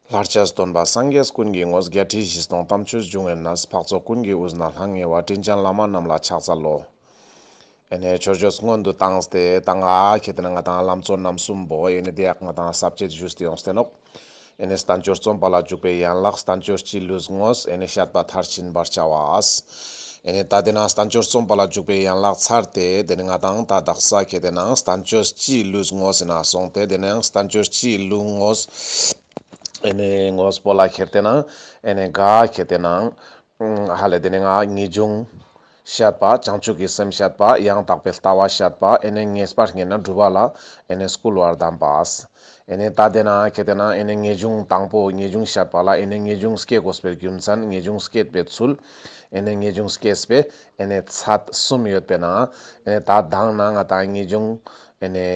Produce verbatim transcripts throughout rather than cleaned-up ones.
ལྷར་བཅས་སྟོན་པ་སངས་རྒྱས་ཀུན་གྱི་དངོས། བརྒྱད་ཁྲི་བཞི་སྟོང་དམ་ཆོས་འབྱུང་བའི་གནས། འཕགས་ཚོགས་ཀུན་གྱི་དབུས་ན་ལྷང་ངེ་བ། དྲིན་ཅན་བླ་མ་རྣམས་ལ་ཕྱག་འཚལ་ལོ། ཨེ་ནེ་ཆོས་སྤྱོད་སྔོན་དུ་བཏང་སྟེ་ད་ང་ཁེ་ཏེ་ན་ང་དང་ལམ་གཙོ་རྣམ་གསུམ་པོ་ཨེ་ནེ་དེ་ཡག་ང་དང་ས་བཅད་ཞུས་ཏེ་ཡོངས་ཏེ་ནོག། ཨེ་ནེ་བསྟན་བཅོས་རྩོམ་པ་ལ་འཇུག་པའི་ཡན་ལག། བསྟན་བཅོས་སྤྱི་ལུས་དངོས། ཨེ་ནེ་བཤད་པ་མཐར་ཕྱིན་པར་བྱ་བ། ཨེ་ནེ་ད་དེ་ན་བསྟན་བཅོས་རྩོམ་པ་ལ་འཇུག་པའི་ཡན་ལག་ཚར་ཏེ་དེ་ནེ་ང་དང་ད་དག་ས་ཁེ་ཏེ་ན་བསྟན་བཅོས་སྤྱི་ལུས་དངོས་ཟེར་ན་སོང་སྟེ་དེ་ནེ་བསྟན་བཅོས་སྤྱི་ལུས་དངོས། ཨེ་ནེ་དངོས་པོ་ལ་ཁེ་ཏེ་ན་ཨེ་ནེ་ག་ཁེ་ཏེ་ན་ཧ་ལེ་དེ་ནེ་ང་ངེས་འབྱུང་བཤད་པ། བྱང་ཆུབ་ཀྱི་སེམས་བཤད་པ། ཡང་དག་པའི་ལྟ་བ་བཤད་པ། ཨེ་ནེ་ངེས་པ་རྙེད་ན་སྒྲུབ་པ་ལ་ཨེ་ནེ་སྐུལ་བར་གདམས་པ། ཨེ་ནེ་ད་དེ་ན་ཁེ་ཏེ་ན་ཨེ་ནེ་ངེས་འབྱུང་དང་པོ་ངེས་འབྱུང་བཤད་པ་ལ་ཨེ་ནེ་ངེས་འབྱུང་སྐྱེ་དགོས་པའི་རྒྱུ་མཚན། ངེས་འབྱུང་སྐྱེད་པའི་ཚུལ། ཨེ་ནེ་ངེས་འབྱུང་སྐྱེས་པའི་ཨེ་ནེ་ཚད་གསུམ་ཡོད་པའི་ནང་ཨེ་ནེ་ད་དང་ན་ང་དང་ངེས་འབྱུང་ཨེ་ནེ་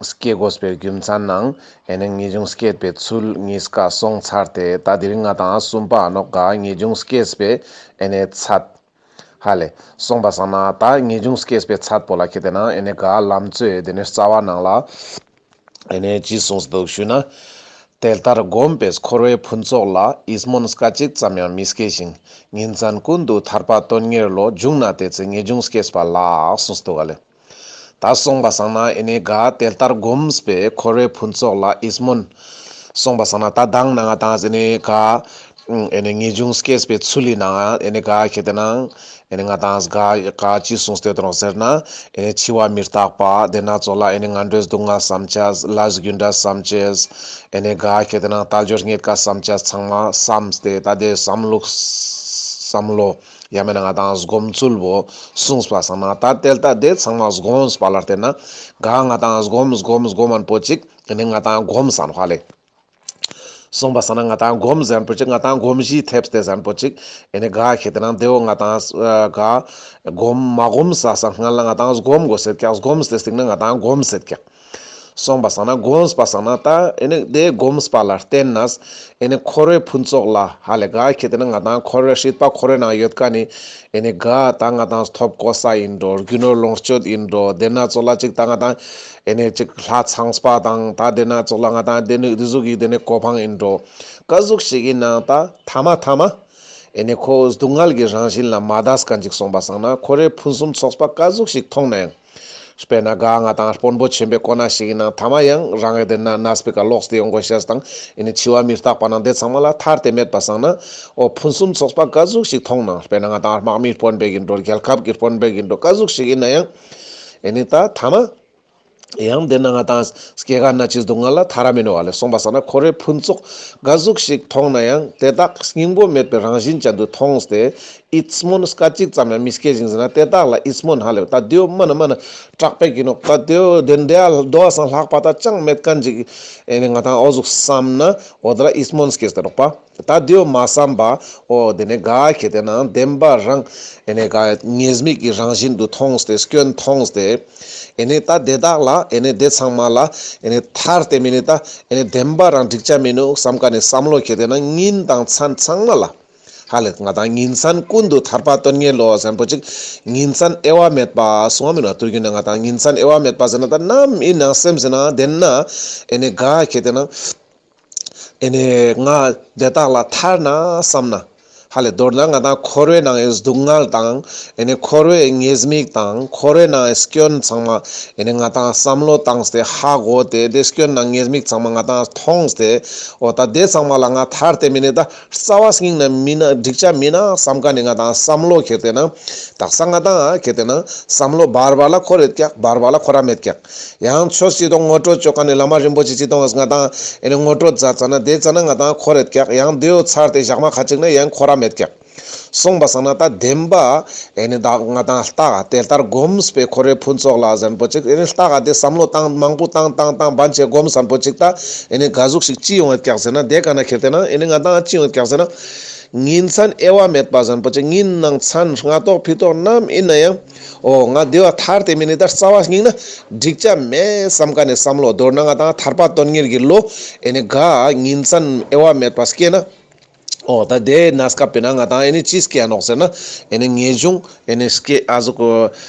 སྐྱེ་དགོས་པའི་རྒྱུ་མཚན་ནང་ཨེ་ནེ་ངེས་འབྱུང་སྐྱེད་པའི་ཚུལ་གཉིས་ཀ་སོང་ཚར་ཏེ་ད་དེ་རིང་ང་དང་གསུམ་པ་ནོག་ག་ངེས་འབྱུང་སྐྱེས་པའི་ཨེ་ནེ་ཚད། ཧ་ལེ། སོང་པ་སང་ན་ད་ངེས་འབྱུང་སྐྱེས་པའི་ཚད་པོ་ལ་ཁེ་ཏེ་ན་ཨེ་ནེ་ག་ལམ་གཙོའི་དེ་ནེ་རྩ་བ་ནང་ལ་ཨེ་ནེ་ཅི་གསུངས་འདུག་ཞུས་ན། དེ་ལྟར་བསྒོམས་པས་འཁོར་བའི་ཕུན་ཚོགས་ལ། ཡིད་སྨོན་སྐད་ཅིག་ཙམ་ཡང་མི་སྐྱེ་ཞིང་། ཉིན་མཚན་ཀུན་ཏུ་ཐར་པ་དོན་གཉེར་བློ། བྱུང་ན་དེ་ཚེ་ངེས་འབྱུང་སྐྱེས་པ་ལགས། གསུངས་འདུག་ག་ལེ། ད་སོང་པ་སང་ན་ཨེ་ནེ་ག་དེ་ལྟར་བསྒོམས་པས་འཁོར་བའི་ཕུན་ཚོགས་ལ། ཡིད་སྨོན། སོང་པ་སང་ན་ད་དང་ན་ང་དང་ཨེ་ནེ་ག་ཨེ་ནེ་ངེས་འབྱུང་སྐྱེས་པའི་ཚུལ་ལི་ནང་ཨེ་ནེ་ག་ཁེ་ཏེ་ན་ཨེ་ནེ་ང་དང་ག་ག་ཅི་གསུངས་ཏེ་ཡོད་ནོག་ཟེར་ན་ཨེ་ནེ་འཆི་བ་མི་རྟག་པ། དེ་ན་ཚོ་ལ་ཨེ་ནེ་ངན་འགྲོའི་སྡུག་བསྔལ་བསམ་ཅེས། ལས་རྒྱུ་འབྲས་བསམ་ཅེས། ཨེ་ནེ་ག་ཁེ་ཏེ་ན་དལ་འབྱོར་རྙེད་དཀའ་བསམ་ཅེས་ཚང་མ་བསམས་ཏེ་ད་དེ་བསམ་ལུགས་བསམ་བློ་ཡང་མེད་ན་ང་དང་སྒོམ་ཚུལ་བོ་གསུངས་པ་སང་ན་ད་དེ་ལྟ་དེ་ཚང་མ་སྒོམས་པ་ལ་བརྟེན་ན་ག་ང་དང་སྒོམ་སྒོམ་སྒོམ་མན་པོ་ཅིག་ཨེ་ནེ་ང་དང་སྒོམ་སང་ཧ་ལེ། སོང་པ་སང་ན་ང་དང་སྒོམ་ཟེར་མན་པོ་ཅིག་ང་དང་སྒོམ་གཞི་ཐེབས་ཏེ་ཟེར་མན་པོ་ཅིག་ཨེ་ནེ་ག་ཁེ་ཏེ་ན་དེ་བོ་ང་དང་ག་སྒོམ་མ་སྒོམ་ས་སང་སྔ་ལ་ང་དང་སྒོམ་དགོས་ཟེར་ཀྱག་སྒོམས་ཏེ་སྟིང་ན་ང་དང་སྒོམ་ཟེར་ཀྱག་སོང་པ་སང་ན་སྒོམས་པ་སང་ན་ད་ཨེ་ནེ་དེ་སྒོམས་པ་ལ་བརྟེན་ནས་ཨེ་ནེ་འཁོར་བའི་ཕུན་ཚོགས་ལ་ཧ་ལེ་ག་ཁེ་ཏེ་ན་ང་དང་འཁོར་བའི་སྲིད་པ་འཁོར་བའི་ནང་ཡོད་ཀ་ནི་ཨེ་ནེ་ག་ད་ང་དང་ཐོབ་གོ་ས་ཡིན་འགྲོ། རྒྱུ་ནོར་ལོངས་སྤྱོད་ཡིན་འགྲོ། དེ་ན་ཚོ་ལ་ཅིག་ད་ང་དང་ཨེ་ནེ་ཅིག་ལྷ་ཚངས་པ་དང་ད་དེ་ན་ཚོ་ལ་ང་དང་དེ་ནི་དེ་ཟུག་གི་དེ་ནི་གོ་འཕང་ཡིན་འགྲོ། ག་ཟུག་ཞིག་ཡིན་ནའང་ད་ཐ་མ་ཐ་མ་ཨེ་ནེ་ཁོ་སྡུག་བསྔལ་གྱི་རང་བཞིན་ལ་མ་འདས་མཁན་ཅིག་སོང་པ་སང་ན་འཁོར་བའི་ཕུན་སུམ་ཚོགས་པ་ག་ཟུག་ཞིག་མཐོང་ན་ཡང་། དཔེར་ན་ག་ང་དང་དཔོན་པོ་ཆེན་པོའི་གོ་ན་ཞིག་ཡིན་ན་ཐ་མ་ཡང་རང་གི་དེ་ན་གནས་པའི་ཀ་ལོག་སྟེ་ཡོང་དགོས་ཤེས་དང་ཨེ་ནེ་འཆི་བ་མི་རྟག་པ་ནང་དེ་ཚང་མ་ལ་ཐར་ཏེ་མེད་པ་སང་ན་འོ་ཕུན་སུམ་ཚོགས་པ་ག་ཟུག་ཞིག་མཐོང་ན། དཔེར་ན་ང་དང་དམག་མིའི་དཔོན་པོ་ཡིན་འགྲོ། རྒྱལ་ཁབ་ཀྱི་དཔོན་པོ་ཡིན་འགྲོ། ག་ཟུག་ཞིག་ཡིན་ན་ཡང་ཨེ་ནེ་ད་ཐ་མ་ཡང་དེ་ན་ང་དང་སྐྱེ་རྒ་ན་འཆིའི་སྡུག་བསྔལ་ལ་ཐར་ར་མི་ནུས་པ་ལེ། སོང་པ་སང་ན་འཁོར་བའི་ཕུན་ཚོགས་ག་ཟུག་ཞིག་མཐོང་ན་ཡང་དེ་དག་སྙིང་པོ་མེད་པའི་རང་བཞིན་ཅན་དུ་མཐོང་སྟེ་ཡིད་སྨོན་སྐད་ཅིག་ཙམ་ཡང་མི་སྐྱེ་ཞིང་ཟེར་ན་དེ་དག་ལ་ཡིད་སྨོན་ཧ་ལེ་ད་དེ་བོ་མ་ན་མ་ན་དྲག་པོ་ཡིན་ནོག་ད་དེ་བོ་དེ་འདྲ་དོ་བ་སང་ལྷག་པ་ད་ཅང་མེད་མཁན་ཅིག་ཨེ་ནེ་ང་དང་འོ་ཟུག་བསམ་ན་འོ་དེ་ལ་ཡིད་སྨོན་སྐྱེས་ཏེ་ནོག་པ། ད་དེ་བོ་མ་བསམ་པ་འོ་དེ་ནེ་ག་ཁེ་ཏེ་ན་བདེན་པ་རང་ཨེ་ནེ་ག་ཉེས་དམིགས་ཀྱི་རང་བཞིན་དུ་མཐོང་སྟེ་སྐྱོན་མཐོང་སྟེ་ཨེ་ནེ་ད་དེ་དག་ལ་ཨེ་ནེ་དེ་ཚང་མ་ལ་ཨེ་ནེ་ཐར་ཏེ་མེད་ནི་ད་ཨེ་ནེ་བདེན་པ་རང་འགྲིག་ཆ་མི་ནུག་བསམ་མཁན་ནི་བསམ་བློ་ཁེ་ཏེ་ན་ཉིན་དང་མཚན་ཚང་མ་ལ་ཧ་ལེ་ང་དང་ཉིན་མཚན་ཀུན་ཏུ་ཐར་པ་དོན་གཉེར་བློ་ཟེར་མན་པོ་ཅིག་ཉིན་མཚན་དབྱེ་བ་མེད་པ་གསུང་བ་མེད་ན་དུས་རྒྱུན་ན་ང་དང་ཉིན་མཚན་དབྱེ་བ་མེད་པ་ཟེར་ན་ད་ནམ་ཡིན་ནང་སེམས་ཟེར་ན་དེ་ན་ཨེ་ནེ་ག་ཁེ་ཏེ་ན། ཨེ་ནེ་ང་དེ་དག་ལ་ཐར་ན་བསམ་ན། ཧ་ལེ་མདོར་ན་ང་དང་འཁོར་བའི་ནང་ཡི་སྡུག་བསྔལ་དང་། ཨེ་ནེ་འཁོར་བའི་ཉེས་དམིགས་དང་འཁོར་བའི་ནང་ཡི་སྐྱོན་ཚང་མ། ཨེ་ནེ་ང་དང་བསམ་བློ་བཏང་སྟེ་ཧ་གོ་སྟེ་དེ་སྐྱོན་དང་ཉེས་དམིགས་ཚང་མ་ང་དང་མཐོང་སྟེ། འོ་ད་དེ་ཚང་མ་ལ་ང་ཐར་ཏེ་མེད་ནི་ད་རྩ་བ་ཉིད་ནས་མེད་ན་འགྲིག་ཆ་མེད་ན་བསམ་མཁན་ནི་ང་དང་བསམ་བློ་ཁེ་ཏེ་ན། དག་ས་ང་དང་ཁེ་ཏེ་ན་བསམ་བློ་བར་བར་ལ་འཁོར་ཡོད་ཀྱག་བར་བར་ལ་འཁོར་ར་མེད་ཀྱག་ཡང་ཆོས་སྤྱི་དང་ངོ་སྤྲོད་ཅོ་མཁན་ནི་བླ་མ་རིན་པོ་ཆེ་སྤྱི་དང་ང་དང་ཨེ་ནེ་ངོ་སྤྲོད་མཛད་ཙ་ན་དེ་ཙ་ན་ང་དང་འཁོར་ཡོད་ཀྱག་ཡང་དེའོ་ཚར་ཏེ་ཞག་མ་ཁ་ཅིག་ན་ཡང་འཁོར་ར་མེད་ཀྱག་སོང་པ་སང་ན་ད་བདེན་པ་ཨེ་ནེ་ད་ང་དང་ལྟ་ག་དེ་ལྟར་བསྒོམས་པས་འཁོར་བའི་ཕུན་ཚོགས་ལ་ཟེར་མན་པོ་ཅིག་ཨེ་ནེ་ལྟ་ག་དེ་བསམ་བློ་བཏང་མང་པོ་བཏང་བཏང་བཏང་བན་ཆེ་བསྒོམས་ཟེར་མན་པོ་ཅིག་ད་ཨེ་ནེ་ག་ཟུག་ཞིག་ཅི་ཡོང་ཡོད་ཀྱག་ཟེར་ན་དེ་ག་ན་ཁེ་ཏེ་ན་ཨེ་ནེ་ང་དང་ཅི་ཡོང་ཡོད་ཀྱག་ཟེར་ན། ཉིན་མཚན་དབྱེ་བ་མེད་པ་ཟེར་མན་པོ་ཅིག་ཉིན་ནང་མཚན་སྔ་ཐོག་ཕི་ཐོག་ནམ་ཡིན་ན་ཡང་། འོ་ང་དེ་བ་ཐར་ཏེ་མེད་ནི་ད་རྩ་བ་ཉིད་ནས་འགྲིག་ཆ་མེད་བསམ་མཁན་ནི་བསམ་བློ་མདོར་ན་ང་དང་ཐར་པ་དོན་གཉེར་གྱི་བློ་ཨེ་ནེ་ག་ཉིན་མཚན་དབྱེ་བ་མེད་པ་སྐྱེས་ན། འོ་ད་དེ་ན་སྐབས་པེ་ན་ང་དང་ཨེ་ནི་ཅི་སྐྱེ་ཡ་ནོག་ཟེར་ན། ཨེ་ནི་ངེས་འབྱུང་ཨེ་ནི་སྐྱེ་ཨ་ཟུག་གི་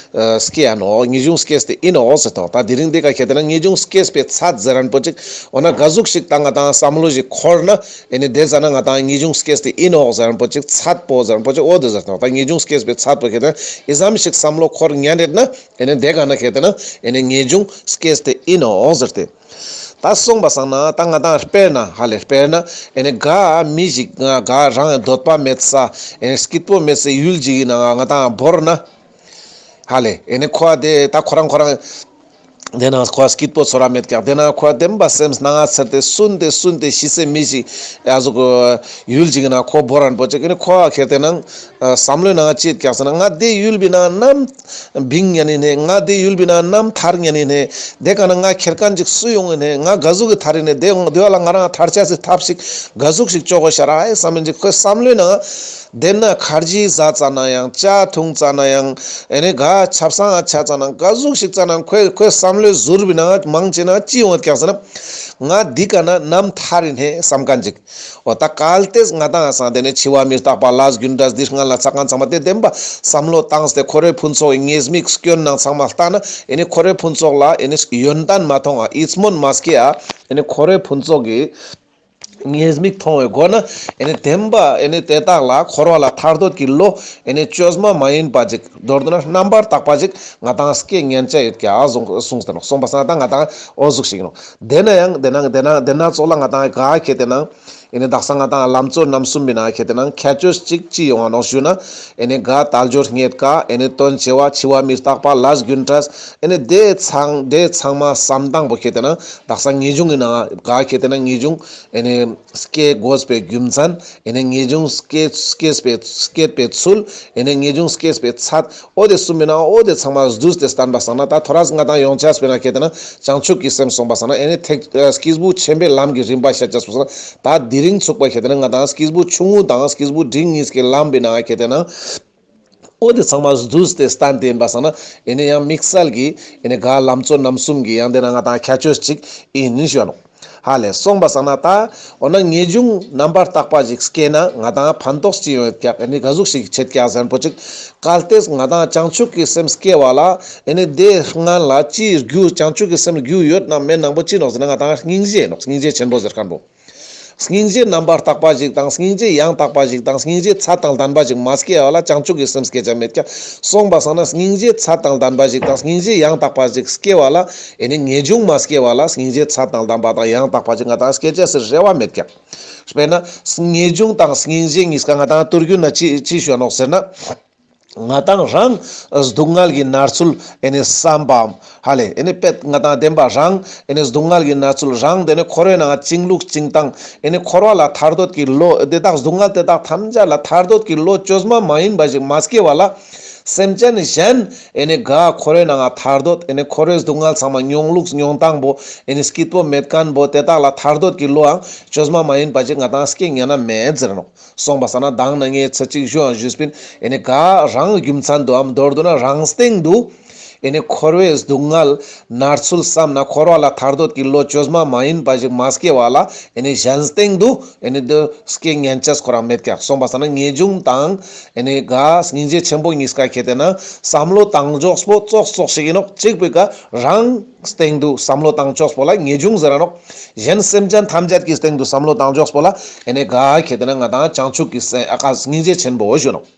སྐྱེ་ཡ་ནོག། ངེས་འབྱུང་སྐྱེས་ཏེ་ཨིན་ནོག་ཟེར་ཏོ། ད་དེ་རིང་དེ་ཀ་ཁྱེར་ཏེ་ན་ངེས་འབྱུང་སྐྱེས་པའི་ཚད་ཟེར་རན་པོ་ཅིག། འོ་ན་ག་ཟུག་ཞིག་ད་ང་དང་བསམ་བློ་ཞིག་འཁོར་ན་ཨེ་ནི་དེ་ཟ་ན་ང་དང་ངེས་འབྱུང་སྐྱེས་ཏེ་ཨིན་ནོག་ཟེར་རན་པོ་ཅིག། ཚད་པོ་ཟེར་རན་པོ་ཅིག་འོ་དེ་ཟེར་ཏོ། ད་ངེས་འབྱུང་སྐྱེས་པའི་ཚད་པོ་ཁྱེར་ཏེ་ན་ཨི་ཙམ་ཞིག་བསམ་བློ་འཁོར་ཉན་རེད་ན་ཨེ་ནི་དེ་ཀ་ན་ཁྱེར་ཏེ་ན་ཨེ་ནི་ངེས་འབྱུང་སྐྱེས་ཏེ་ཨིན་ནོག་ཟེར་ཏེ། ད་སོང་པ་སང་ན་ད་ང་དང་དཔེར་ན་ཧ་ལེ་དཔེར་ན་ཨེ་ནི་ག་མི་ཞིག་ག་རང་འདོད་པ་མེད་ས་ཨེ་ནི་སྐྱིད་པོ་མེད་སའི་ཡུལ་ཅིག་གི་ནང་ང་དང་བོར་ན་ཧ་ལེ་ཨེ་ནི་ཁོ་དེ་ད་ཁོ་རང་ཁོ་རང་དེ་ན་ཁོ་སྐྱིད་པོ་ཚོར་ར་མེད་ཀྱག། དེ་ན་ཁོ་བདེན་པ་སེམས་ནང་ང་ཚར་ཏེ་སུན་ཏེ་སུན་ཏེ་ཤི་སའི་མི་ཞིག་ཨ་ཟུག་ཡུལ་ཅིག་གི་ནང་ཁོ་བོར་རན་པོ་ཅིག། ཨེ་ནི་ཁོ་ཁྱེར་ཏེ་ན་བསམ་བློའི་ནང་ཅི་ཡོད་ཀྱག་ཟེར་ན་ང་དེ་ཡུལ་པའི་ནང་ནམ་བིང་ཉན་ནི་ནས། ང་དེ་ཡུལ་པའི་ནང་ནམ་ཐར་ཉན་ནི་ནས། དེ་ཀ་ན་ང་ཁྱེར་མཁན་ཅིག་སུ་ཡོང་ངི་ནས། ང་ག་ཟུག་གི་ཐར་ཡིན་ནས། དེ་འོང་དེ་བ་ལ་ང་རང་ཐར་ཆ་སི་ཐབས་ཤིག་ག་ཟུག་ཞིག་ཅོ་དགོས་ཤ་ར་ཨེ་བསམ་མིན་ཅིག་ཁོའི་བསམ་བློའི་ནང་དེ་ན་ཁར་ཇི་ཟ་ཙ་ན་ཡང་ཇ་འཐུང་ཙ་ན་ཡང་ཨེ་ནི་ག་ཆབ་གསང་ང་ཆ་ཙ་ན་ག་ཟུག་ཞིག་ཙ་ན་ཁོའི་ཁོའི་བསམ་བློའི་ཟུར་བའི་ནང་མང་ཆེ་ན་ཅི་ཡོང་ངི་ཀྱག་ཟེར་ན་ང་འདི་ཀ་ན་ནམ་ཐར་ཡིན་ནས་བསམ་མཁན་ཅིག། འོ་ད་གལ་ཏེ་ང་དང་སང་དེ་ནས་འཆི་བ་མི་རྟག་པ་ལས་རྒྱུ་འབྲས་འདི་སྔན་ལ་ཚ་མཁན་ཚང་མ་དེ་བདེན་པ་བསམ་བློ་བཏང་སྟེ་འཁོར་བའི་ཕུན་ཚོགས་ཉེས་དམིགས་སྐྱོན་ནང་ཚང་མ་ལྟ་ན་ཨེ་ནི་འཁོར་བའི་ཕུན་ཚོགས་ལ་ཨེ་ནི་ཡོན་ཏན་མ་མཐོང་ཨ་ཡིད་སྨོན་མ་སྐྱེ་ཨ་ཨེ་ནི་འཁོར་བའི་ཕུན་ཚོགས་ཀྱི་ཉེས་དམིགས་མཐོང་བའི་སྒོ་ན་ཨེ་ནི་བདེན་པ་ཨེ་ནི་དེ་དག་ལ་འཁོར་བ་ལ་ཐར་འདོད་ཀྱི་བློ་ཨེ་ནི་བཅོས་མ་མ་ཡིན་པ་ཅིག་མདོར་བསྡུ་ན་རྣམ་པར་དག་པ་ཅིག་ང་དང་སྐྱེ་ཉན་ཆ་ཡོད་ཀྱག་གསུངས་ཏེ་ནོག། སོང་པ་སང་ད་ང་དང་འོ་ཟུག་ཞིག་ཡིན་ནོག། དེ་ན་ཡང་དེ་ན་དེ་ན་དེ་ན་ཙོགས་ལ་ང་དང་ག་ཁྱེར་ཏེ་ན་ཨེ་ནི་དག་ས་ང་དང་ལམ་གཙོ་རྣམ་གསུམ་པའི་ནང་ཁྱེར་ཏེ་ན་ཁྱད་ཆོས་གཅིག་ཅི་ཡོང་ང་ནོག་ཞུ་ན་ཨེ་ནི་ག་དལ་འབྱོར་རྙེད་དཀའ་ཨེ་ནི་དོན་ཆེ་བ་འཆི་བ་མི་རྟག་པ་ལས་རྒྱུ་འབྲས་ཨེ་ནི་དེ་ཚང་དེ་ཚང་མ་བསམ་སྟངས་པོ་ཁྱེར་ཏེ་ན་དག་ས་ངེས་འབྱུང་གི་ནང་ག་ཁྱེར་ཏེ་ན་ངེས་འབྱུང་ཨེ་ནི་སྐྱེ་དགོས་པའི་རྒྱུ་མཚན་ཨེ་ནི་ངེས་འབྱུང་སྐྱེ་སྐྱེས་པའི་སྐྱེད་པའི་ཚུལ་ཨེ་ནི་ངེས་འབྱུང་སྐྱེས་པའི་ཚད། འོ་དེ་གསུམ་མི་ནང་འོ་དེ་ཚང་མ་བསྡུས་ཏེ་བསྟན་པ་སང་ན་ད་ཐོ་རས་ང་དང་ཡོང་ཆ་སྤེར་ན་ཁྱེར་ཏེ་ན་བྱང་ཆུབ་ཀྱི་སེམས་སོང་པ་སང་ན་ཨེ་ནི་ཐེག་ཨ་སྐྱེས་བུ་ཆེན་པོའི་ལམ་གྱི་རིམ་པ་བཤད་ཆ་སོང་ན་ད་དེ་རིང་ཚུགས་པ་ཁྱེར་ཏེ་ན་ང་དང་སྐྱེས་བུ་ཆུང་ངུ་དང་སྐྱེས་བུ་འབྲིང་གཉིས་ཀྱི་ལམ་པའི་ནང་ཁྱེར་ཏེ་ན་འོ་དེ་ཚང་མ་བསྡུས་ཏེ་བསྟན་ཏེ་ཡིན་པ་སང་ན་ཨེ་ནི་ཡང་དམིགས་བསལ་གྱི་ཨེ་ནི་ག་ལམ་གཙོ་རྣམ་གསུམ་གྱི་ཡང་དེ་ན་ང་དང་ཁྱད་ཆོས་གཅིག་ཨིན་ནི་ཞུ་ནོག། ཧ་ལེ་སོང་པ་སང་ན་ད་འོ་ན་ངེས་འབྱུང་རྣམ་པར་དག་པ་ཞིག་སྐྱེས་ན་ང་དང་ཕན་ཐོགས་ཅི་ཡོང་ཀྱག། ཨེ་ནི་ག་ཟུག་ཞིག་ཆེད་ཀྱག་ཟེར་ན་པོ་ཅིག། གལ་ཏེ་ང་དང་བྱང་ཆུབ་ཀྱི་སེམས་སྐྱེ་བ་ལ་ཨེ་ནི་དེ་སྔན་ལ་ཅི་རྒྱུ་བྱང་ཆུབ་ཀྱི་སེམས་རྒྱུ་ཡོད་ན་མེད་ནང་པོ་ཅི་ནོག་ཟེར་ན་ང་དང་སྙིང་རྗེ་ནོག། སྙིང་རྗེ་ཆེན་པོ་ཟེར་མཁན་པོ། སྙིང་རྗེ་རྣམ་པར་དག་པ་ཞིག་དང་སྙིང་རྗེ་ཡང་དག་པ་ཞིག་དང་སྙིང་རྗེ་ཚད་དང་ལྡན་པ་ཞིག་མ་སྐྱེ་བ་ལ་བྱང་ཆུབ་ཀྱི་སེམས་སྐྱེ་ཆ་མེད་ཀྱག། སོང་པ་སང་ན་སྙིང་རྗེ་ཚད་དང་ལྡན་པ་ཞིག་དང་སྙིང་རྗེ་ཡང་དག་པ་ཞིག་སྐྱེ་བ་ལ་ཨེ་ནི་ངེས་འབྱུང་མ་སྐྱེ་བ་ལ་སྙིང་རྗེ་ཚད་དང་ལྡན་པ་དང་ཡང་དག་པ་ཞིག་ང་དང་སྐྱེ་ཆ་སི་རེ་བ་མེད་ཀྱག། དཔེར་ན་ངེས་འབྱུང་དང་སྙིང་རྗེ་གཉིས་ཀ་ང་དང་དུར་རྒྱུ་ན་ཅི་ཅི་ཞུ་ནོག་ཟེར་ན། ང་དང་རང་སྡུག་བསྔལ་གྱི་མནར་ཚུལ་ཨེ་ནི་བསམ་པའམ་ཧ་ལེ་ཨེ་ནི་དཔེ་ང་དང་བདེན་པ་རང་ཨེ་ནི་སྡུག་བསྔལ་གྱི་མནར་ཚུལ་རང་དེ་ནི་འཁོར་བའི་ནང་བཅིངས་ལུགས་བཅིངས་སྟངས་ཨེ་ནི་འཁོར་བ་ལ་ཐར་འདོད་ཀྱི་བློ་དེ་དག་སྡུག་བསྔལ་དེ་དག་ཐམས་ཅད་ལ་ཐར་འདོད་ཀྱི་བློ་བཅོས་མ་མ་ཡིན་པ་ཞིག་མ་སྐྱེ་བ་ལ། སེམས་ཅན་གཞན་ཨེ་ནི་ག་འཁོར་བའི་ནང་ང་ཐར་འདོད་ཨེ་ནི་འཁོར་བའི་སྡུག་བསྔལ་ཚང་མ་མྱོང་ལུགས་མྱོང་སྟངས་པོ་ཨེ་ནི་སྐྱིད་པོ་མེད་མཁན་པོ་དེ་དག་ལ་ཐར་འདོད་ཀྱི་བློའང་བཅོས་མ་མ་ཡིན་པ་ཞིག་ང་དང་སྐྱེ་ཉན་ན་མེད་ཟེར་ནོག། སོང་པ་སང་ན་མདང་ན་ངས་ཚེ་གཅིག་ཞུའང་ཞུས་པིན། ཨེ་ནི་ག་རང་རྒྱུ་མཚན་དུའམ་མདོར་བསྡུ་ན་རང་སྟེང་དུ་ཨེ་ནི་འཁོར་བའི་སྡུག་བསྔལ་མནར་ཚུལ་བསམ་ན་འཁོར་བ་ལ་ཐར་འདོད་ཀྱི་བློ་བཅོས་མ་མ་ཡིན་པ་ཞིག་མ་སྐྱེ་བ་ལ་ཨེ་ནི་གཞན་སྟེང་དུ་ཨེ་ནི་དེ་སྐྱེ་ཉན་ཆ་ཁོ་རང་མེད་ཀྱག། སོང་པ་སང་ན་ངེས་འབྱུང་དང་ཨེ་ནི་ག་སྙིང་རྗེ་ཆེན་པོ་གཉིས་ཀ་ཁྱེར་ཏེ་ན་བསམ་བློ་བཏང་ཕྱོགས་པོ་ཙོགས་ཙོགས་ཤིག་ཡིན་ནོག། གཅིག་པོའི་ཀ་རང་སྟེང་དུ་བསམ་བློ་བཏང་ཕྱོགས་པོ་ལ་ངེས་འབྱུང་ཟེར་ར་ནོག། གཞན་སེམས་ཅན་ཐམས་ཅད་ཀྱི་སྟེང་དུ་བསམ་བློ་བཏང་ཕྱོགས་པོ་ལ་ཨེ་ནི་ག་ཁྱེར་ཏེ་ན་ང་དང་བྱང་ཆུབ་ཀྱི་སེ་ཨ་ཀ་སྙིང་རྗེ་ཆེན་པོ་ཞུ་ནོག།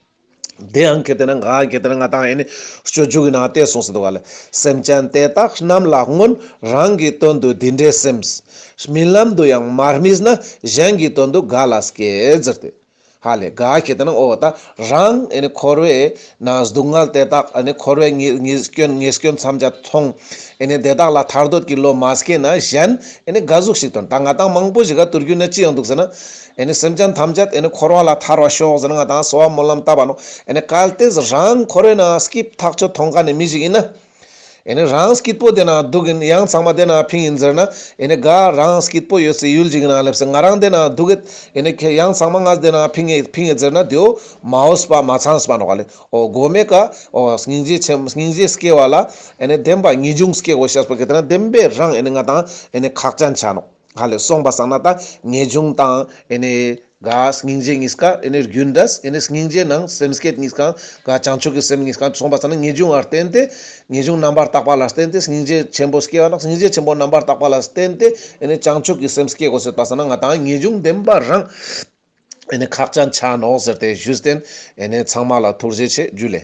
དེའང་ཁྱེར་ཏེ་ན་ང་ཁྱེར་ཏེ་ན་ང་དང་ཨེ་ནི་སྤྱོད་འཇུག་གི་ནང་དེ་གསུངས་སུ་འདུག་ག་ལེ། སེམས་ཅན་དེ་དག་རྣམས་ལ་སྔོན་རང་གི་དོན་དུ་འདི་འདྲའི་སེམས། རྨི་ལམ་དུ་ཡང་མ་རྨིས་ན་གཞན་གྱི་དོན་དུ་ག་ལ་སྐྱེ་ཟེར་ཏེ། ཧ་ལེ་ག་ཁྱེར་ཏེ་ན་འོ་ད་རང་ཨེ་ནི་འཁོར་བའི་ནང་སྡུག་བསྔལ་དེ་དག་ཨེ་ནི་འཁོར་བའི་ཉེས་ཉེས་སྐྱོན་ཉེས་སྐྱོན་ཐམས་ཅད་མཐོང་། ཨེ་ནི་དེ་དག་ལ་ཐར་འདོད་ཀྱི་བློ་མ་སྐྱེས་ན་གཞན་ཨེ་ནི་ག་ཟུག་ཞིག་དོན་ད་ང་དང་མང་པོ་ཞིག་ག་དུར་རྒྱུ་ན་ཅི་ཡང་འདུག་ཟེར་ན། ཨེ་ནི་སེམས་ཅན་ཐམས་ཅད་ཨེ་ནི་འཁོར་བ་ལ་ཐར་བར་ཤོག་ཟེར་ན་ང་དང་གསོལ་བ་སྨོན་ལམ་བཏབ་པ་ནོག། ཨེ་ནི་གལ་ཏེ་རང་འཁོར་བའི་ནང་སྐྱིད་ཐག་ཆོད་མཐོང་མཁན་ནི་མི་ཞིག་ཡིན་ན། ཨེ་ནི་རང་སྐྱིད་པོ་དེ་ན་འདུག་ཡིན་ཡང་ཚང་མ་དེ་ན་ཕིང་ཡིན་ཟེར་ན། ཨེ་ནི་ག་རང་སྐྱིད་པོ་ཡོད་སའི་ཡུལ་ཅིག་ན་སླེབས་སེ་ང་རང་དེ་ན་འདུག་གེད། ཨེ་ནི་ཁྱེད་ཡང་ཚང་མ་ང་དེ་ན་ཕིང་ཡིན་ཕིང་ཡིན་ཟེར་ན་དེའོ་མ་འོས་པ་མ་ཚངས་པ་ནོག་ག་ལེ། འོ་གོ་མེ་ཀ་འོ་སྙིང་རྗེ་ཆེན་སྙིང་རྗེ་སྐྱེ་བ་ལ་ཨེ་ནི་བདེན་པ་ངེས་འབྱུང་སྐྱེ་དགོས་ཤེས་པ་ཁྱེར་ཏེ་ན་བདེན་པའི་རང་ཨེ་ནི་ང་དང་ཨེ་ནི་ཁག་ཅན་ཆ་ནོག་ག་ལེ། སོང་པ་སང་ན་ད་ངེས་འབྱུང་དང་ཨེ་ནི་ ག་སྙིང་རྗེ་གཉིས་ཀ་ཨེ་ནི་རྒྱུན་འབྲས་ཨེ་ནི་སྙིང་རྗེ་ནང་སེམས་བསྐྱེད་གཉིས་ཀ་ག་བྱང་ཆུབ་ཀྱི་སེམས་གཉིས་ཀ་སོང་པ་ས་ན་ངེས་འབྱུང་ལ་བརྟེན་ཏེ་ངེས་འབྱུང་རྣམ་པར་དག་པ་ལ་བརྟེན་ཏེ་སྙིང་རྗེ་ཆེན་པོ་སྐྱེ་བ་དང་སྙིང་རྗེ་ཆེན་པོ་རྣམ་པར་དག་པ་ལ་བརྟེན་ཏེ་ཨེ་ནི་བྱང་ཆུབ་ཀྱི་སེམས་སྐྱེ་དགོས་ཟེར་པ་ས་ན་ང་དང་ངེས་འབྱུང་ལྡན་པ་རང་ཨེ་ནི་ཁག་ཅན་ཆ་ནོག་ཟེར་ཏེ་ཞུས་ཏེ་ཨེ་ནི་ཚང་མ་ལ་ཐུགས་རྗེ་ཆེ་ཇུ་ལེ།